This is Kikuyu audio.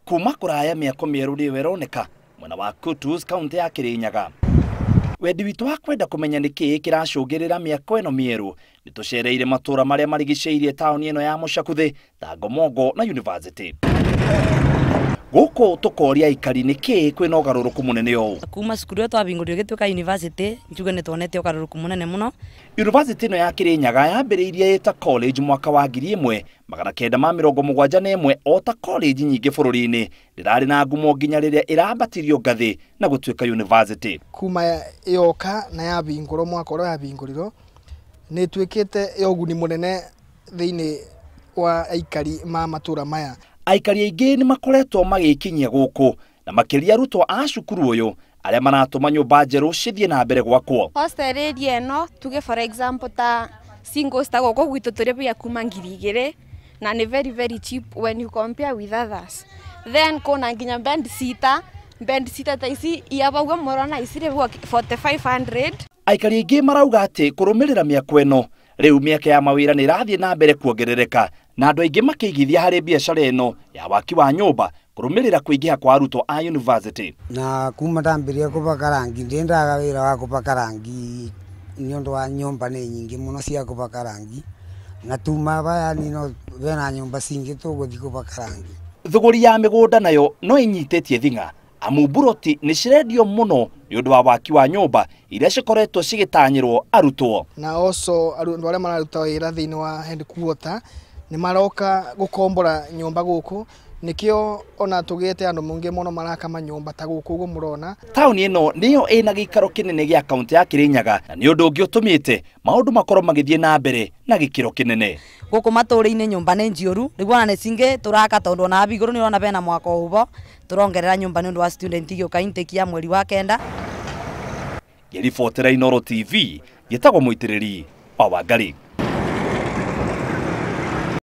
Kuma kũraya mĩako mĩerũ nĩyo ĩroneka mwena wa Kutus, kaunti ya Kirinyaga. Wendi witũ wa kwenda kũmenya nĩkĩĩ kĩracũngĩrĩra mĩako ĩno mĩerũ nĩ tũcereire matũra marĩa marigicĩirie taũni ĩno ya Mũcakuthĩ ta Ngomongo na University. Gũkũ tũkoria aikari nĩkĩĩ kwĩna ũgarũrũku mũnene ũũ. Kuma cukuru ĩyo twabingũrire ĩgĩtuĩka university, njuge nĩ tuonete ũgarũrũku mũnene mũno. University ĩno ya Kirinyaga yambĩrĩirie ĩta college mwaka wa 1971 o ta college nyingĩ bũrũri-inĩ. Ndĩrarĩ na ngumo nginya rĩrĩa ĩrambatirio ngathĩ na gũtuĩka university. Kuma yoka na yabingũrwo mwaka ũrĩa yabingũrirwo nĩ ĩtuĩkĩte ya ũguni mũnene thĩinĩ wa aikari ma matũra maya. Aikari aingĩ nĩ makoretwo magĩkinyia gũkũ na makĩria arutwo a cukuru ũyũ arĩa maratũma nyũmba njerũ cithiĩ na mbere gwakwo. Hostel area ĩno tuge for example ta singles ta gũkũ gwitũ tũrĩ kuma 2000 na nĩ very very cheap when you compare with others. Then kuna nginya bed sitter ta ici iabauga mũrona ici rĩ 4500. Aikari aingĩ marauga atĩ kũrũmĩrĩra mĩako ĩno rĩu mĩeke ya mawĩra nĩ ĩrathiĩ na mbere kuongerereka na andũ aingĩ makĩigithia harĩ biacara ĩno ya waki wa nyũmba kũrũmĩrĩra kũingĩha kwa arutwo a university. Na kuma ndambĩrĩria kũbaka rangi ndĩndaga wĩra wa kũbaka rangi nĩ ũndũ wa nyũmba nĩ nyingĩ mũno cia kũbaka rangi na tuma baya nino bena nyũmba cingĩ tũgũthiĩ kũbaka rangi. Thũgũri ya mĩgũnda nayo no ĩnyitĩtie thing'a amu mburoti nĩ cirendio mũno nĩ ũndũ wa waki wa nyũmba iria cikoretwo cigĩtanyĩrwo arutwo. Na also andũ arĩa mararuta wĩra thĩinĩ wa headquarter nĩ maroka gũkombora nyũmba gũkũ nĩkĩo ona tũgĩte andũ mũingĩ mũno maraka manyũmba ta gũkũ ũguo mũrona. Taũni ĩno nĩyo ĩna gĩikaro kĩnene gĩa kaunti ya Kirinyaga na nĩ ũndũ ũngĩ ũtũmĩte maũndũ makorwo magĩthiĩ na mbere na gĩkĩro kĩnene. Gũkũ matũũra-inĩ nyũmba nĩ njiũru rĩu ona nĩ cingĩ tũraka tondũ ona igũrũ nĩ ũrona bena mwako ũbo tũrongerera nyũmba nĩ ũndũ wa student igĩũka intake ya mweri wa 9. Ngĩribotera Inooro TV, njĩtagwo Mũitĩrĩri wa Wangari.